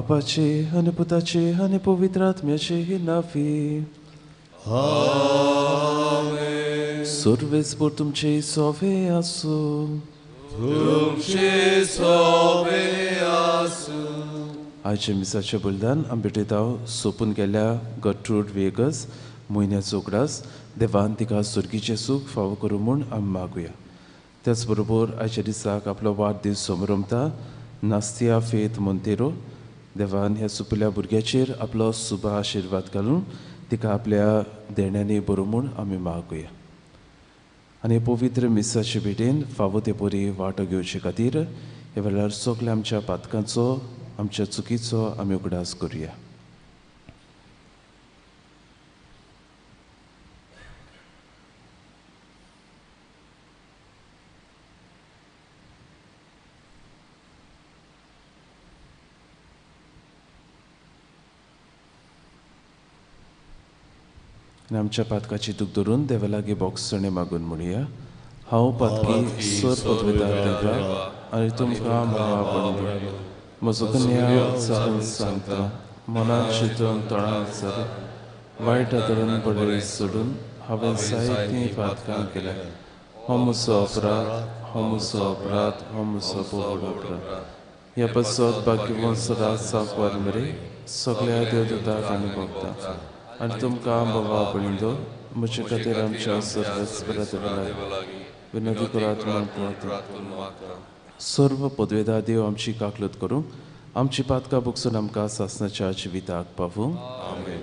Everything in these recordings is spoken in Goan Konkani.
बापाचे आनी पुताचे आनी पवित्र आत्म्याचे नांवी आमेन. सर्वेस्पर तुमचे सोवे आसूं. तुमचे सोवे आसूं. आयच्या मिसाचें बलिदान आमी भेटयता सोंपून गेल्ल्या गट्रूड वेगस म्हयन्याचो उगडास देवान तिका सुर्गीचें सूख फावो करूं म्हूण आमी मागुया. त्याच बरोबर आयच्या दिसाक आपलो वाडदीस समरमता नास्तिया फेत मोंतेरो देवान ह्या सुपुल्या भुरग्याचेर आपलो सुबा आशिर्वाद घालून तिका आपल्या देण्यांनी बरो म्हूण आमी मागुया. आनी पवित्र मिसाचे भेटेन फावो ते परी वांटो घेवचे खातीर ह्या वेळार सगल्या आमच्या पातकांचो आमच्या चुकीचो आमी उगडास करुया. आनी आमच्या पातकाची दूख धरून देवा लागीं बोगसणें मागून म्हणुया. हांव पातकी सर पदवेदार देवा आनी तुमकां म्हापण म्हजो कन्या चालून सांगता मनात चिंतून तोंडान सर वायट आदरान बडय सोडून हांवें जायतीं पातकां केल्या. हो म्हजो अपराध, हो म्हजो अपराध, हो म्हजो व्हड अपराध. ह्या पासत भाग्यवंत सदांच सांकवार मरे सगळ्या देवदूताक आनी भोगता आनी तुमकां बाबा बळिंदो म्हजे खातीर आमच्या सर्वेस्परा देवा लागीं विनंती करात म्हूण मागता. सर्व पदवेदार देव आमची काकलूत करूं आमची पातकां भोगसून आमकां सासणाच्या जिविताक पावूं. आमेन.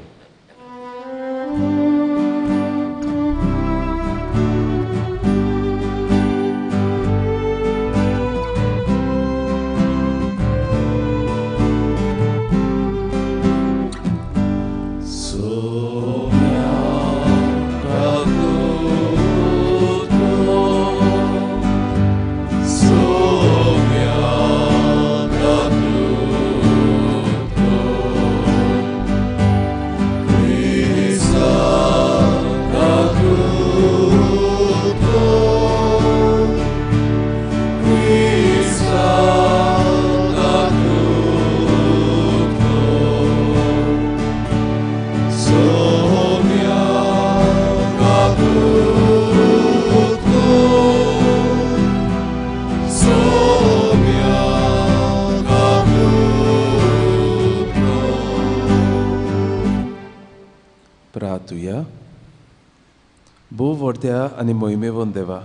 आनी मोहिमेवन देवा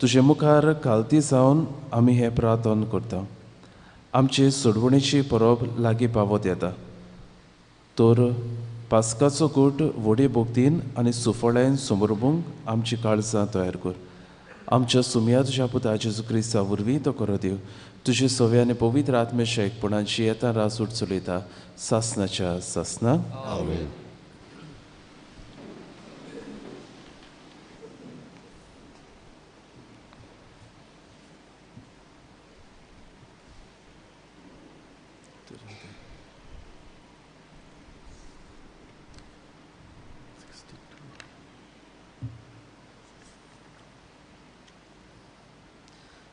तुजे मुखार कालती जावन आमी हें प्रार्थन करता. आमचे सोडवणेची परब लागीं पावत येता तर पास्काचो गूट व्हडे भोगतीन आनी सुफळायेन समरपूंक आमची काळजां तयार कर. आमच्या सुमया तुज्या पुता जेजू क्रिस्ता वरवीं तो करो देव तुजे सवे आनी पवित्र आत्म्याच्या एकपणाची येता रासूट चलयता सासनाच्या सासना. आमेन.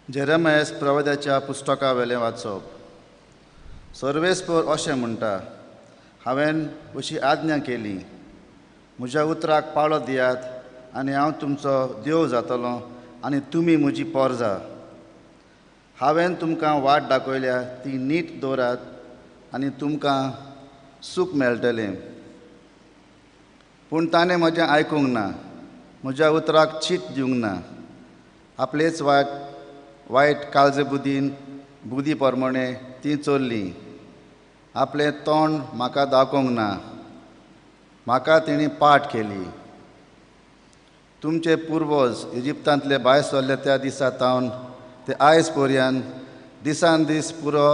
जेरेमायस प्रवाद्याच्या पुस्तका वेलें वाचप. सर्वेस्पर अशें म्हणटा, हांवें अशी आज्ञा केली, म्हज्या उतराक पाळो दियात आनी हांव तुमचो देव जातलो आनी तुमी म्हजी पोरजा. हांवें तुमकां वाट दाखयल्या ती नीट दवरात आनी तुमकां सूख मेळटलें. पूण ताणें म्हजें आयकूंक ना, म्हज्या उतराक चीट दिवंक ना. आपलेच वाट वायट काळजे बुदीन बुदी प्रमाणे ती चल्ली. आपलें तोंड म्हाका दाखोवंक ना, म्हाका तेणी पाठ केली. तुमचे पुर्वज इजिप्तांतले भायर सरले त्या दिसा तावन ते आयज पर्यंत दिसान दीस पुरो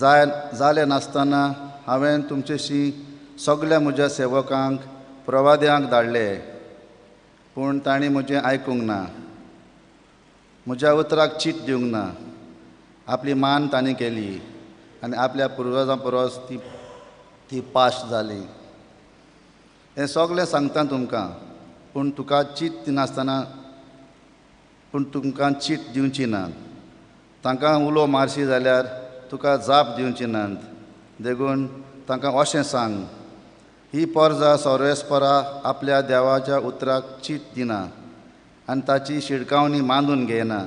जाय जालें नासतना हांवें तुमचेशी सगल्या म्हज्या सेवकांक प्रवाद्यांक धाडले, पूण तांणी म्हजें आयकूंक ना, म्हज्या उतराक चीट दिवंक ना. आपली मान तांणी केली आनी आपल्या पुर्वजां परस ती ती पाश जाली. हें सगळें सांगता तुमकां, पूण तुका चीट दिनासतना पूण तुमकां चीट दिवची ना. तांकां उलो मारशी जाल्यार तुका जाप दिवची नात. देखून तांकां अशें सांग, ही पोरजा सर्वेस्परा आपल्या देवाच्या उतराक चीट दिना आनी ताची शिडकावणी मानून घेयना.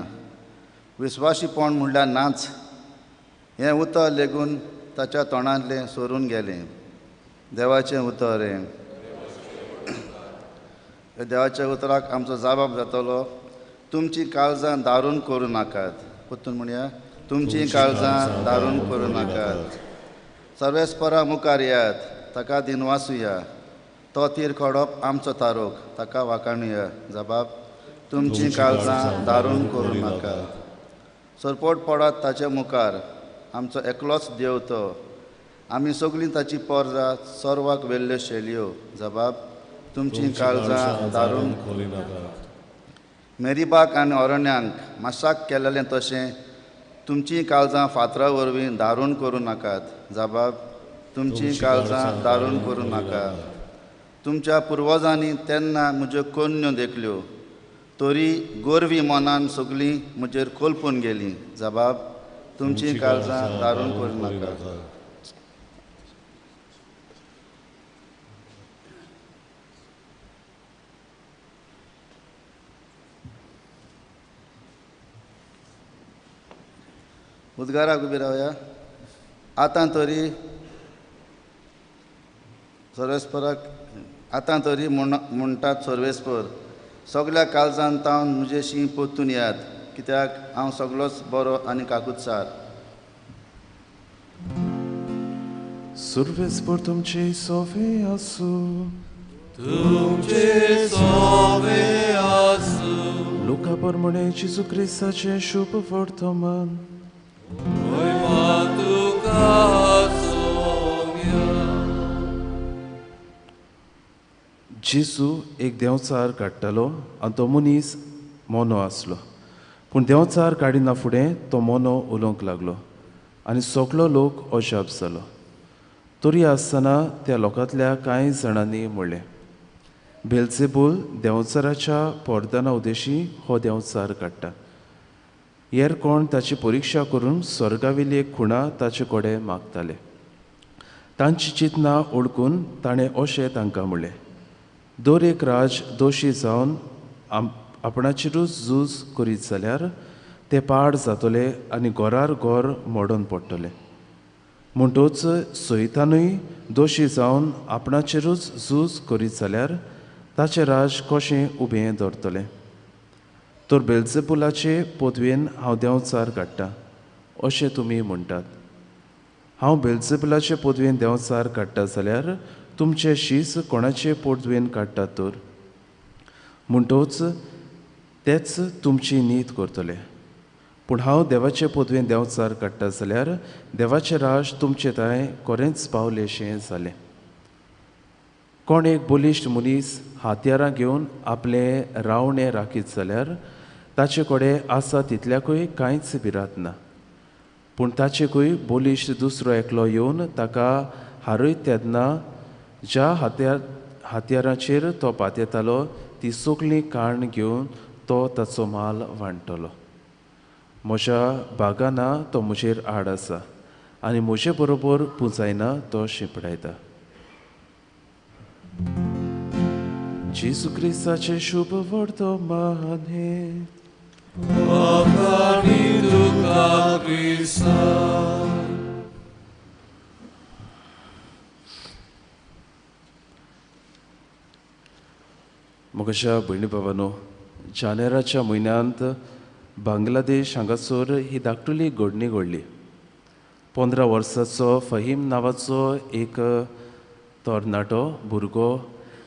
विस्वाशीपण म्हणल्यार नाच. हें उतर लेगून ताच्या तोंडांतलें सोरून गेलें. देवाचें उतर हें. देवाच्या उतराक आमचो जबाब जातलो, तुमची काळजां दारून करूं नाकात. परतून म्हणया, तुमची काळजां दारून करूं नाकात. सर्वेस्परा मुखार येयात, ताका दिनवासुया. तो तीर खडप आमचो तारोक, ताका वाखाणुया. जबाब, तुमची काळजां दारून करूं नाकात. सरपोट पडात ताचे मुखार, आमचो एकलोच देव तो. आमी सगळीं ताची पोरजा सर्वाक वेल्ल्यो शेलयो. जबाब, तुमची काळजां दारून. मेरीबाक आनी अरण्यांक मासाक केलेलें तशें तुमची काळजां फातरा वरवीं दारून करूं नाकात. जबाब, तुमची काळजां दारून करूं नाकात. तुमच्या पुर्वजांनी तेन्ना म्हज्यो कोन्न्यो देखल्यो, तरी गोरवी मनान सगळीं म्हजेर कोलपून गेलीं. जबाब, तुमची काळजां दारून करूं नाकात. उद्गाराक उबी रावया. आतां तरी सर्वेस्पराक आतां तरी म्हणटात सर्वेस्पर, सगळ्या काळजान तावन म्हजेशी परतून येयात, कित्याक हांव सगळोच बरो आनी काकुत्सार. सर्वेस्पर तुमचे सोवे आसूं. तुमचे सोवे आसूं. लुका प्रमाणे जेजू क्रिस्ताचें शुभ वर्तमान. जेजू एक देंवचार काडटालो आनी तो मनीस मोनो आसलो. पूण देंवचार काडिना फुडें तो मोनो उलोवंक लागलो आनी सगलो लोक अजाप जालो. तरी आसतना त्या लोकांतल्या कांय जाणांनी म्हणलें, बेल्झेबूल देंवचाराच्या पोरदाना उदेशी हो देंवचार काडटा. हेर कोण ताची परिक्षा करून स्वर्गावेली एक खुणा ताचे कडेन मागताले. तांची चिंतना ओळखून ताणें अशें तांकां म्हणलें, दर एक राज दोशी जावन आपणाचेरूच झूज करीत जाल्यार ते पाड जातले आनी घरार घर मोडून पडटले. म्हणटूच सैतानूय दोशी जावन आपणाचेरूच झूज करीत जाल्यार ताचें राज कशें उबें दवरतलें? तर बेल्झेबुलाचे पदवेन हांव देंवचार काडटा अशें तुमी म्हणटात. हांव बेल्झेबुलाचे पदवेन देंवचार काडटा जाल्यार तुमचे शीस कोणाचे पदवेन काडटात तर? म्हणटूच तेच तुमची नीत करतले. पूण हांव देवाचे पदवेन देंवचार काडटा जाल्यार देवाचें राज तुमचे तांय कोरेंच पावलेशें जालें. कोण एक बलिश्ट मनीस हातयारां घेवन आपलें रावणें राखीत जाल्यार ताचे कडेन आसा तितल्याकूय कांयच भिरांत ना. पूण ताचेकूय बलिश्ट दुसरो एकलो येवन ताका हारयत तेन्ना ज्या हातयाराचेर तो पातयेतालो ती सगळीं काण घेवन तो ताचो माल वांट्टलो. म्हज्या बागाना तो म्हजेर आड आसा आनी म्हजे बरोबर पुंजायना तो शिंपडायता. जेजू क्रिस्ताचें शुभ वर्तमान हें. म्हज्या भयणी बाबानो, जानेराच्या म्हयन्यांत बांगलादेश हांगासर ही धाकटुली घडणी घडली. 15 वर्साचो फहीम नांवाचो एक तरणाटो भुरगो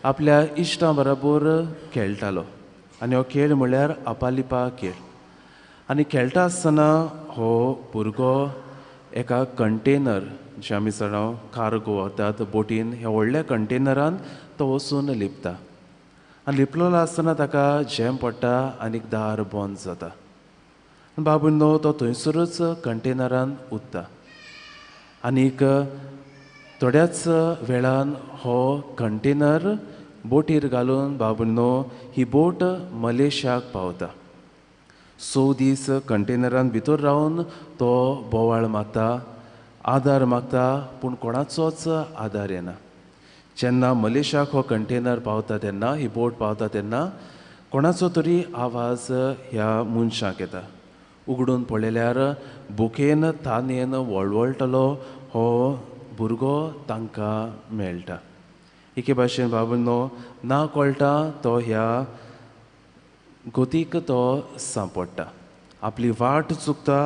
आपल्या इश्टां बरोबर खेळटालो आनी हो खेळ म्हळ्यार आपालिपा खेळ. आनी खेळटा आसतना हो भुरगो एका कंटेनर, जे आमी जाणा कार्गो वतात बोटीन, ह्या व्हडल्या कंटेनरान तो वचून लिपता आनी लिपलेलो आसतना ताका झेम पडटा आनी दार बंद जाता. बाबूनो तो थंयसरूच कंटेनरान उरता आनीक थोड्याच वेळान हो कंटेनर बोटीर घालून बाबूनो ही बोट मलेशियाक पावता. 6 दीस कंटेनरान भितर रावन तो बोवाळ मारता, आदार मागता पूण कोणाचोच आदार येना. जेन्ना मलेशियाक हो कंटेनर पावता तेन्ना, ही बोट पावता तेन्ना कोणाचो तरी आवाज ह्या मनशाक येता. उगडून पळयल्यार भुकेन तानेन वळवळटलो हो भुरगो तांकां मेळटा. एके भाशेन बाबांनो ना कळटा तो ह्या गोतीक तो सांपडटा. आपली वाट चुकता,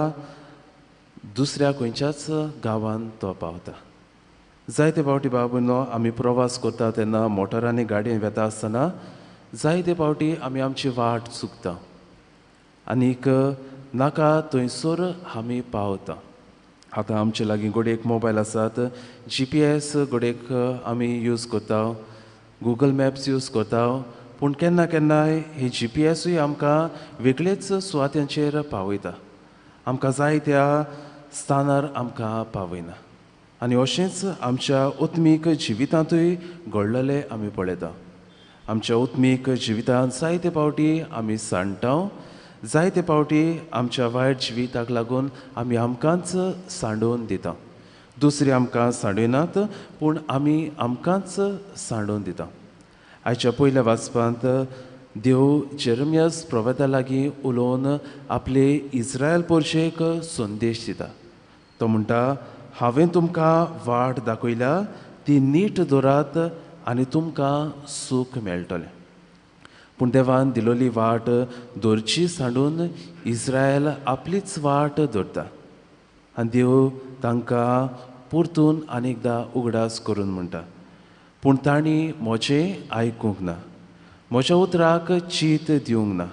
दुसऱ्या खंयच्याच गांवांत तो पावता. जायते फावटी बाबांनो आमी प्रवास करता तेन्ना मोटरांनी गाडयेन वेता आसतना जायते फावटी आमी आमची वाट चुकता आनीक नाका थंयसर आमी पावता. आतां आमचे लागीं घडयेक मोबायल आसात, GPS घडयेक आमी यूज करता, गुगल मॅप्स यूज करता, पूण केन्ना केन्नाय ही GPSूय आमकां वेगळेच सुवातांचेर पावयता, आमकां जाय त्या स्थानार आमकां पावयना. आनी अशेंच आमच्या आत्मीक जिवितांतूय घडलेलें आमी पळयता. आमच्या आत्मीक जिवितांत जायते फावटी आमी सांडटा, जायते फावटी आमच्या वायट जिविताक लागून आमी आमकांच सांडोवन दिता. दुसरी आमकां सांडयनात पूण आमी आमकांच सांडोवन दिता. आयच्या पयल्या वाचपांत देव जेरमियस प्रोवेता लागीं उलोवन आपले इस्रायल पोरशेक संदेश दिता. तो म्हणटा, हांवें तुमकां वाट दाखयल्या ती नीट दवरात आनी तुमकां सूख मेळटलें. पूण देवान दिलोली वाट दवरची सांडून इस्रायल आपलीच वाट दवरता आनी देव तांकां परतून आनी एकदां उगडास करून म्हणटा, पूण तांणी म्हजें आयकूंक ना, म्हज्या उतराक चीत दिवंक ना,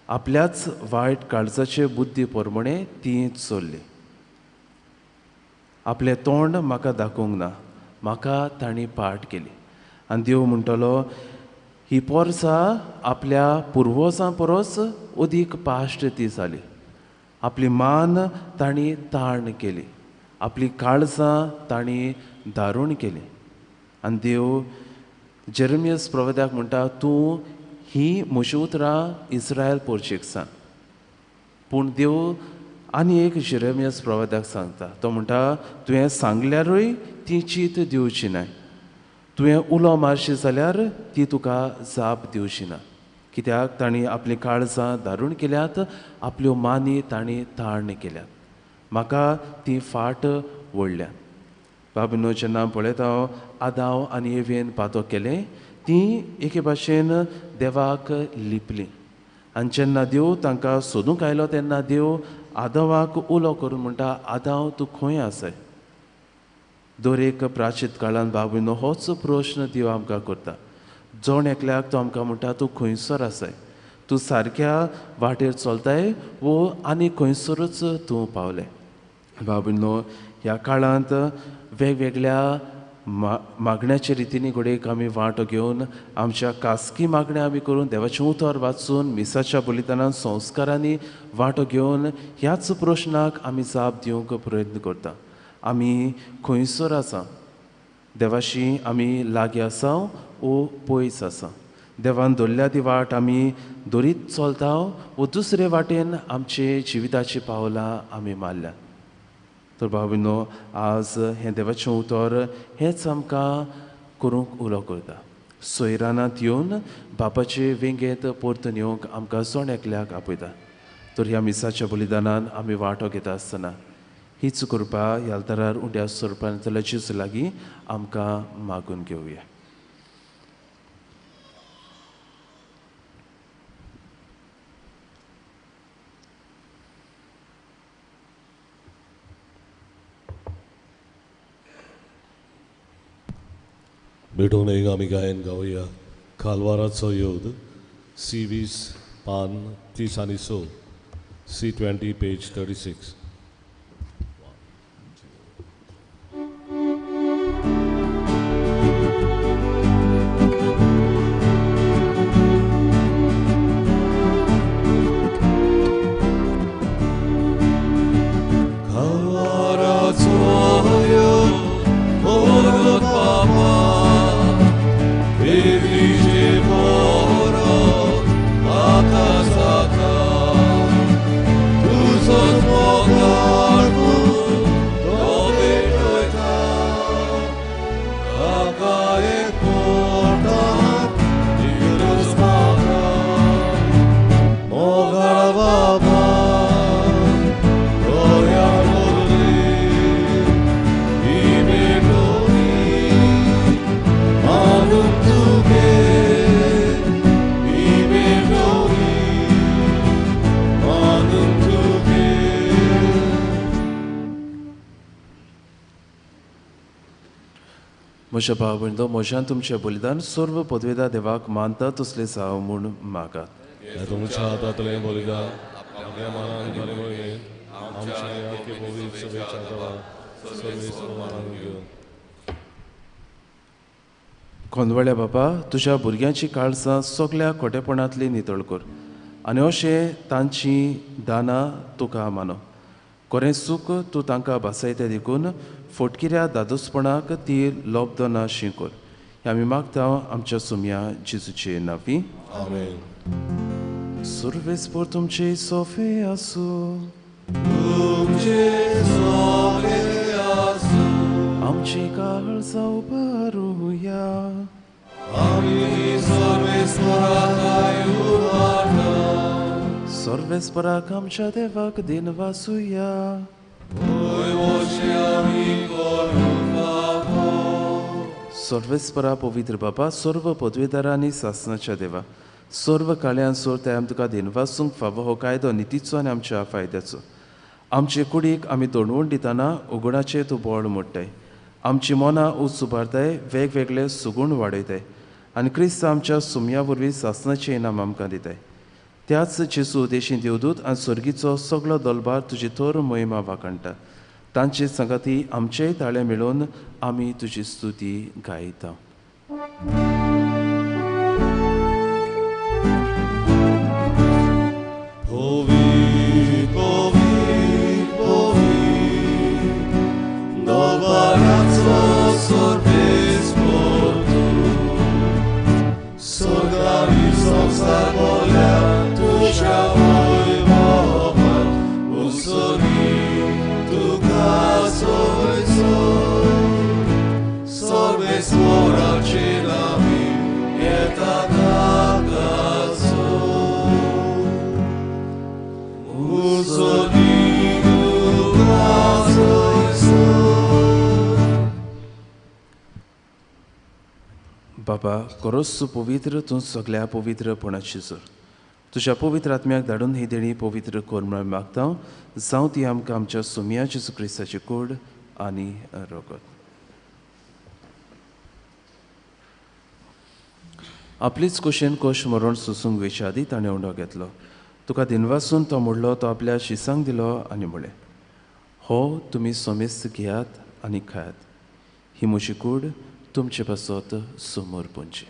आपल्याच वायट काळजाचे बुद्धी प्रमाणे ती चल्ली, आपलें तोंड म्हाका दाखोवंक ना, म्हाका तांणी पाट केली. आनी देव म्हणटलो, ही पोरसां आपल्या पुर्वजां परस अदीक पाश्ट ती जाली, आपली मान तांणी ताण केली, आपली काळजां तांणी दारूण केली. आनी देव जेरमियस प्रवेदाक म्हणटा, तूं ही म्हजी उतरां इस्रायल पोरचेक सांग. पूण देव आनी एक जेरमियस प्रवेदाक सांगता, तो म्हणटा, तुवें सांगल्यारूय ती चीत दिवची नाय, तुवें उलो मारशी जाल्यार ती तुका जाप दिवची ना, कित्याक तांणी आपलीं काळजां दारूण केल्यात, आपल्यो मानी तांणी ताण केल्यात, म्हाका ती फाट ओडल्या. बाबीनो जेन्ना पळयता हांव आदाव आनी एवेन पातो केलें, ती एके भाशेन देवाक लिपली. आनी जेन्ना देव तांकां सोदूंक आयलो तेन्ना देव आदावाक उलो करून म्हणटा, आदाव तूं खंय आसाय? दर एक प्राचीत काळान बाबीनो होच प्रश्न देव आमकां करता. जण एकल्याक तो आमकां म्हणटा, तूं खंयसर आसाय? तूं सारक्या वाटेर चलताय वो आनी खंयसरूच तूं पावलें? बाबीनो ह्या काळांत वेगवेगळ्या मागण्याच्या रितींनी घडयेक आमी वांटो घेवन आमच्या खासगी मागण्या आमी करून देवाचें उतर वाचून मिसाच्या बलिदानान संस्कारांनी वांटो घेवन ह्याच प्रश्नाक आमी जाप दिवंक प्रयत्न करता. आमी खंयसर आसा? देवाशी आमी लागीं आसा वो पयस आसा? देवान धरल्या ती वाट आमी दरीत चलता वो दुसरे वाटेन आमचे जिविताची पावलां आमी मारल्या? तर भाविनो आज हें देवाचें उतर हेंच आमकां करूंक उलो करता. सोयरानांत येवन बापाचे वेंगेंत परतून येवंक आमकां जण एकल्याक आपयता. तर ह्या मिसाच्या बलिदानान आमी वांटो घेता आसतना हीच कृपा ह्या आल्तारार उंड्या स्वरुपान जेजू लागीं आमकां मागून घेवया. भेटून एक आमी गायन गावया खालवाराचो योद सी 20 पान 30 आनी 6 C 20 page 36. Akasaka, tu sos म्हज्या भाव भयणींनो, म्हज्यान तुमचें बलिदान सर्व पदवेदा देवाक मानता तसलें जावं म्हूण मागात. तुमच्या हातांतलें बलिदान आपल्या मानान बरें आमच्या पवित्र सभेच्या देवाक सर्वेस्पर मानान घेवन. खोंदवाड्या बाबा, तुज्या भुरग्यांची काळजां सगल्या खोटेपणांतली नितळ कर आनी अशें तांची दानां तुका मानो. कोरें सूख तूं तांकां भासायता देखून फोटकिऱ्या दादोसपणाक ती लोबदना शी कर. हें आमी मागता आमच्या सुमया जेजूचे नांवी. आमेन. सर्वेस्पर तुमचे सोफे आसूं. आमची काळजां उबारुया. सर्वेस्पराक आमच्या देवाक दिनवासुया. सर्वेस्परा पवित्र बाबा, सर्व पदवेदारा आनी सासनाच्या देवा, सर्व काळ्यान सोर ते आमी तुका दिनवासूंक फावो हो कायदो नितीचो आनी आमच्या फायद्याचो. आमचे कुडीक आमी दणवण दितना उगडाचें तूं बळ मोडटाय, आमची मनां उंच उबारताय, वेगवेगळे सुगूण वाडयताय आनी क्रिस्त आमच्या सुमया वरवीं सासनाचें इनाम आमकां दिताय. त्याच जेजू देशी देवदूत आनी सर्गीचो सगळो दलबार तुजी थोर महिमा वाखाणटा. तांचे संगाती आमचेय ताळे मेळोवन आमी तुजी स्तुती गायता. बाबा, खरोच तूं पवित्र, तूं सगल्या पवित्रपणाची जोर. तुज्या पवित्र आत्म्याक धाडून ही देणी पवित्र कर म्हूण मागता. जावं ती आमकां आमच्या सुमया जेजू क्रिस्ताची कूड आनी रगत. आपलीच कुशेन कोश मरण सोसूंक वेच्या आदी ताणें उंडो घेतलो. तुका दिनवासून तो मोडलो, तो आपल्या शिसांक दिलो आनी म्हळें, हो तुमी समेस्त घेयात आनी खायात, ही म्हजी कूड तुमचे पासत समोर पुंची.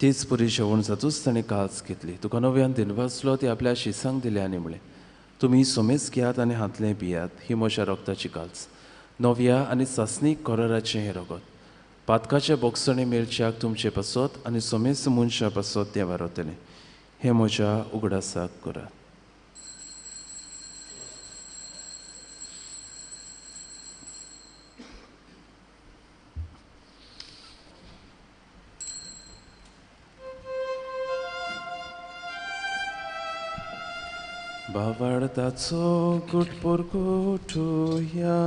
तीच पुरी जेवण जातूच ताणें काज घेतली. तुका नव्यान दिनवासलो, ती आपल्या शिसांक दिले आनी म्हळें, तुमी सोमेस घेयात आनी हांतलें पियात, ही म्हज्या रगताची काज, नव्या आनी सासणीक कराराचें हें रगत. पातकाचे बोगसणे मेळच्याक तुमचे पासत आनी सोमेस मनशा पासत तें वारवतलें. हें म्हज्या उगडासाक करात. भावार्थाचो गुटपोर कुठुया.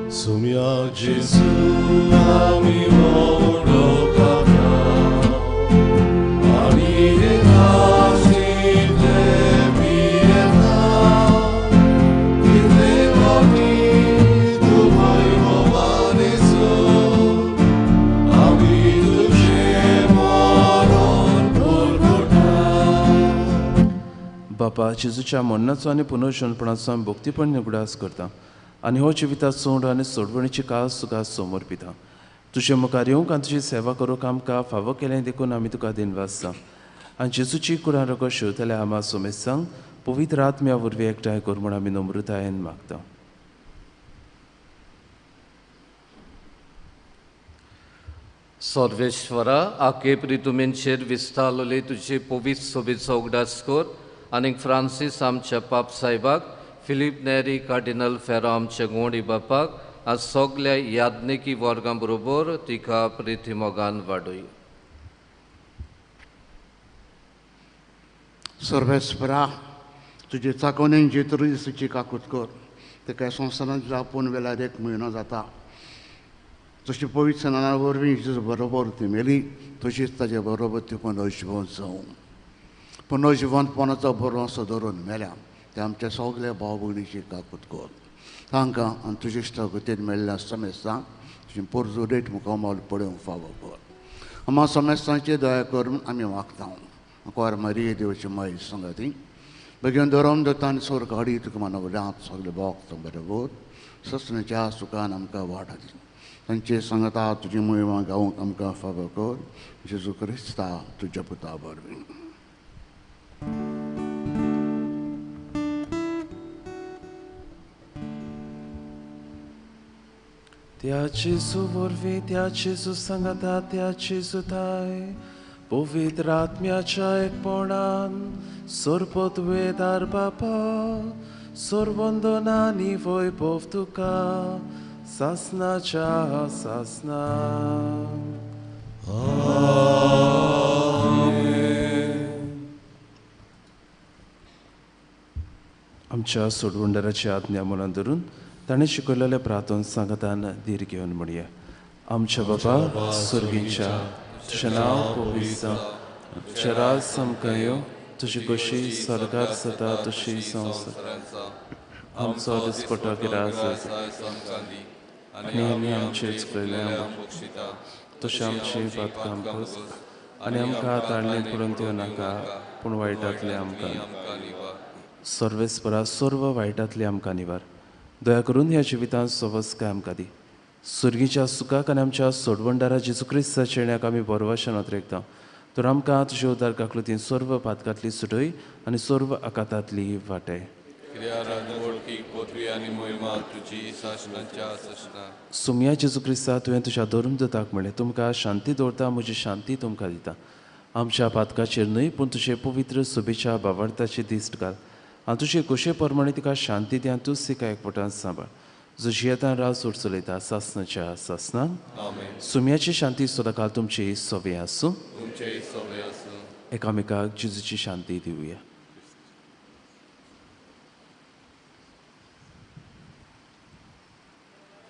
सुमया जेजू आमी उडो खाता आनी आशिल्ले पियेता, तितले फावटी तूं वैभवानेचो आमी तुजें मरण परगटा. बापा, जेजूच्या मरणाचो आनी पुनर्जनपणाचो आमी भक्तीपण उगडास करता आनी हो जिविताचो उंडो आनी सोडवणीची कास तुका समर्पिता. तुजे मुखार येवंक आनी तुजी सेवा करूंक आमकां फावो केलें देखून आमी तुका दिनवासता. आनी जेजूची कुडां रगत शिवतल्या आमा सोमेस्तांक पवित्र आत्म्या वरवीं एकठांय कर म्हूण आमी नम्रतायेन मागता. सर्वेश्वरा, आके प्रितुमेंचेर विस्तारलेले तुजे पवित्र सोबेचो उगडास कर आनी फ्रांसीस आमच्या पाप साहेबाक, फिलीप नेरी कार्डिनल फेरो आमच्या गोंडी बापाक आनी सगल्या याज्ञिकी वर्गां बरोबर तिका प्रिती मोगान वाडय. सर्वेस्परा, तुजे चाकोनेन जेतुची काकूत कर, ताका संवसारांत आपोवन वेल्यार एक म्हयनो जाता. जशी पवित्र नाना वरवीं जेजू बरोबर ती मेली तशीच ताजे बरोबर ती पुनर्जिवन जावं. पुनर्जिवनपणाचो भरवंसो धरून मेल्या ते आमच्या सगल्या भाव भयणीची काकूत कर. तांकां आनी तुजे इश्टागतीन मेळ्ळ्या समेस्तांक तुजी पोरजुरेट मुखामल पळोवंक फावो कर. आमा समेस्तांची दया करून आमी मागता. कुंवार मारिये देवची माय संगाती बेगीन धरम दत्ता आनी स्वर्ग हाडी तुका मानवल्यांत सगळे भक्त बरोबर ससण्याच्या सुखान आमकां वाट हाडली. तांचे सांगता तुजी मोहिमा गावंक आमकां फावो कर. जेजू क्रिस्ता तुज्या पुता वरवीं. त्या जेजू वरवीं, त्या जेजू सांगाता, त्या जेजू थाय पवित्र आत्म्याच्या एकपणान सर्वोत्वेदार बापा सर्वंदनानी वैभव तुका सासनाच्या सासना. आमच्या सोडवणदाराची आज्ञा मनान धरून ताणें शिकयलेल्या प्रार्थन सांगातान धीर घेवन म्हणया. आमच्या बाबा स्वर्गीच्या, तुजें नांव पवित्र जावं, तुजें राज आमकां येवं, तुजी खोशी स्वर्गार जाता तशी संवसारांत. आमचो दिसपटो गिरास आनी आमी आमचे चुकयले तशें आमची बातकाम खोस आनी आमकां ताळणेंत पडून दिवं नाका, पूण वायटांतलें आमकां सर्वेस्परा सर्व वायटांतलें आमकां निवार. दया करून ह्या जिवितांत सवस्काय आमकां दी. सुर्गीच्या सुखाक आनी आमच्या सोडवणदारा जेजू क्रिस्ताच्या येण्याक आमी बरवाशेन अत्रेकता. तर आमकां तुजे उदार काकलुतीन सर्व पातकांतली सुटय आनी सर्व आकातांतली वाटय. सुमया जेजू क्रिस्ता, तुवें तुज्या धर्मदूताक म्हणलें, तुमकां शांती दवरता, म्हजी शांती तुमकां दिता. आमच्या पातकाचेर न्हय पूण तुजे पवित्र सुबेच्या बावार्थाची दिश्ट घाल आनी तुजे खोशे प्रमाणे तिका शांती दी आनी तूंच तिका एकवटान सांबाळ. जो जियेतान राज उठ चलयता सासनाच्या सासनाक. सुम्याची शांती सदांकाल तुमची सवे आसूं. एकामेकाक जेजूची शांती दिवया.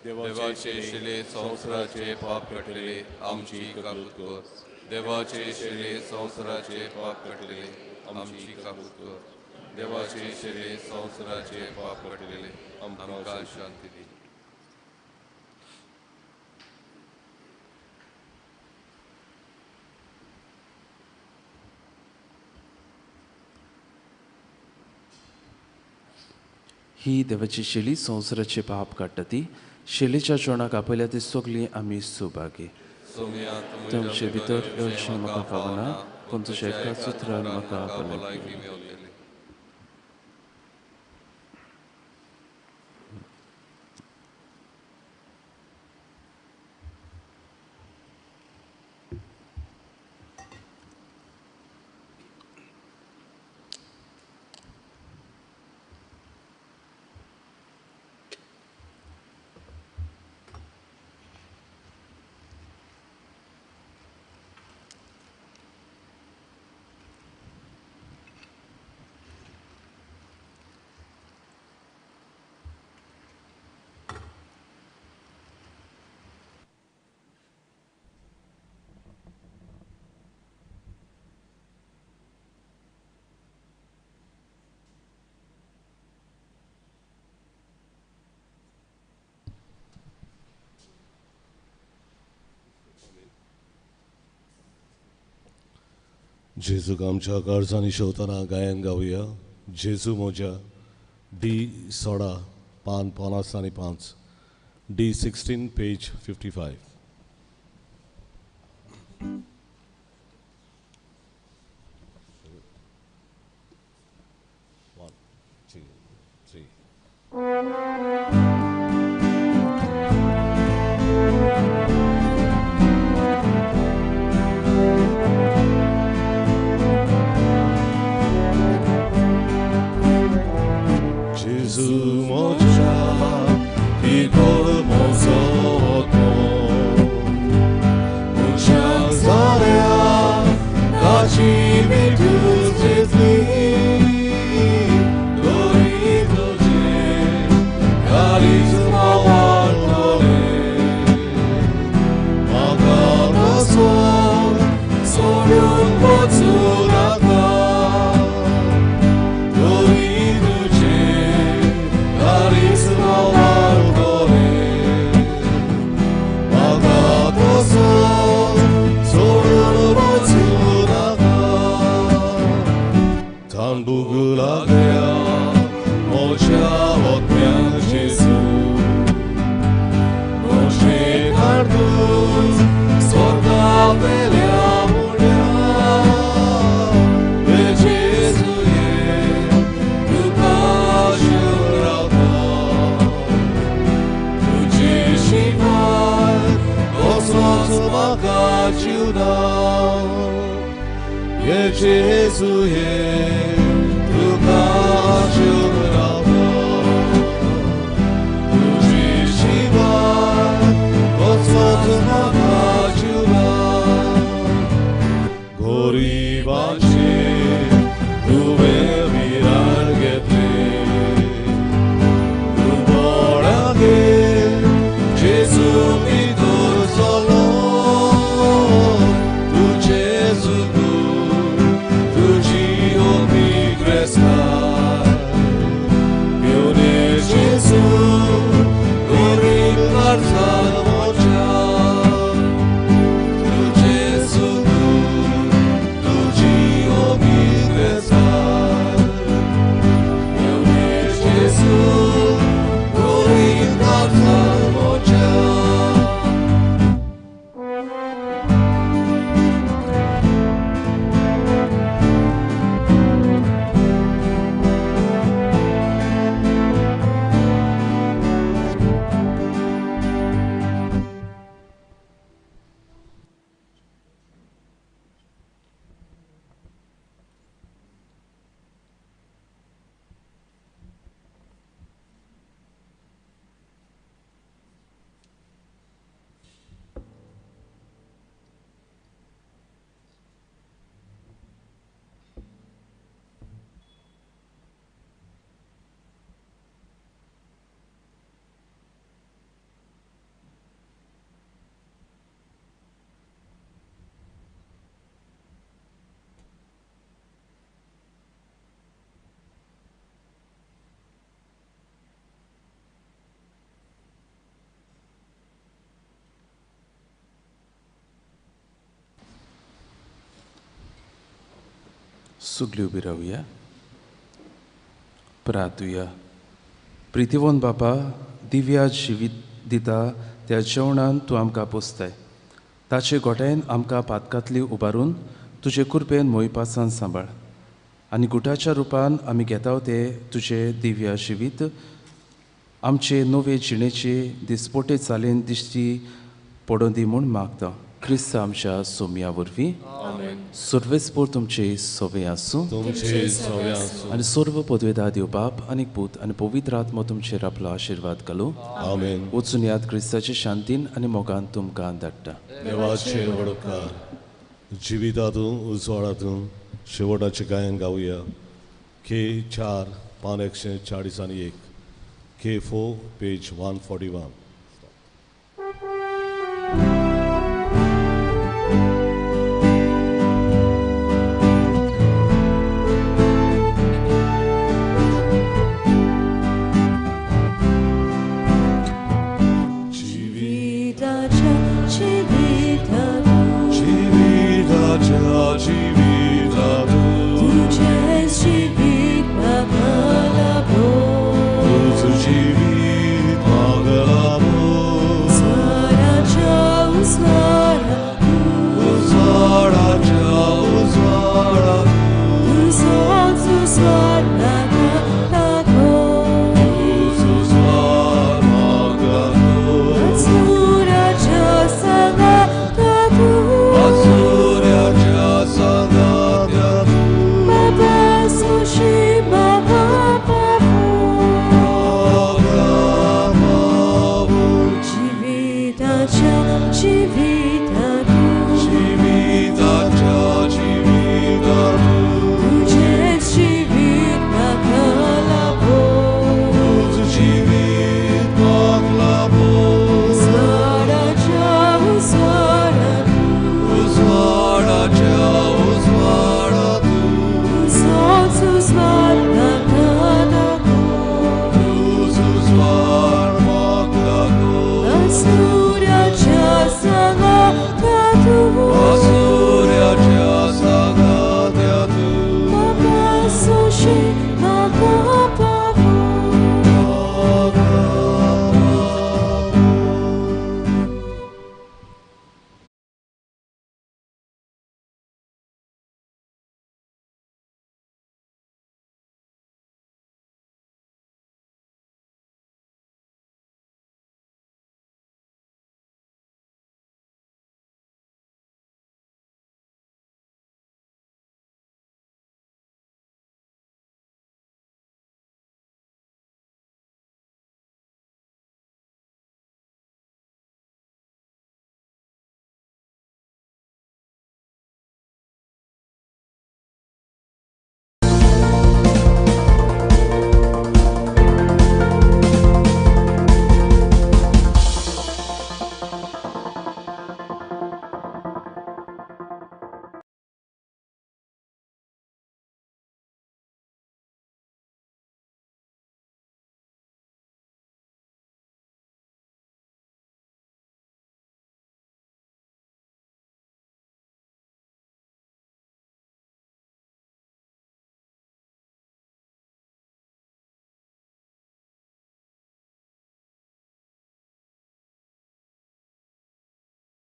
देवाचे शिले संवसाराचे पाप कटले आमची काकूत कर. देवाचे शिले संवसाराचे पाप कटले आमची काकूत कर. देवाचे शिले संवसाराचे पाप कटले आमकां शांती दी. ही देवाची शेली संवसाराचे पाप काडटा ती शेलीच्या जेवणाक आपयल्या ती सगळीं आमी सुभागी. तुमचे भितर येवचें म्हाका फावना, पूण तुज्या एकाच उतरान म्हाका भलायकी मेवतली. जेजूक आमच्या काळजांनी शेवतना गायन गावया. जेजू मोज्या, डी 16 पान 50 आनी 5, डी 16 पेज 55. 1 2 3. Gesù moja, ikor mozoto, ușan zarea, ca și virtuți zli, doritoce, जीवना ये जेजू ये तुका जीवन तुझी शिवाय वचत म्हाका जीवना गोरिबाचे तुवें विरार घेतले दुर्बळांगे जेजू भितर चलो तुझे जेजू तुझी ओबी घेवन जेजू गरीब काळजान म्हज्या तुझे जेजू तुझी ओबी घेवन जेजू गरीब काळजान म्हज्या. सगळी उबी रावया, प्रार्थुया. प्रितीवन बापा, दिव्या जिवीत दिता त्या जेवणान तूं आमकां पोसताय, ताचे गोट्यान आमकां पातकांतली उबारून तुजे कृपेन मोयपासान सांबाळ आनी गुटाच्या रुपान आमी घेता ते तुजे दिव्या जिवीत आमचे नवे जिणेचे दिसपोटे चालीन दिश्टी पडों दी म्हूण मागता. क्रिस्त आमच्या सोम्या वरवीं. सर्वेस्पोर तुमचे सवे आसूं आनी सर्व पदवेदा देव बाप आनी पूत आनी पवित्र आत्मो तुमचेर आपलो आशिर्वाद घालूं. आमेन. वचून याद क्रिस्ताचे शांतीन आनी मोगान तुमकां धाडटा. देवाचे वडकार जिवितातून उजवाडातून शेवटाचे गायन गावया. के 4 पान 141, के 4 पेज 141. जीविताच्या जीवित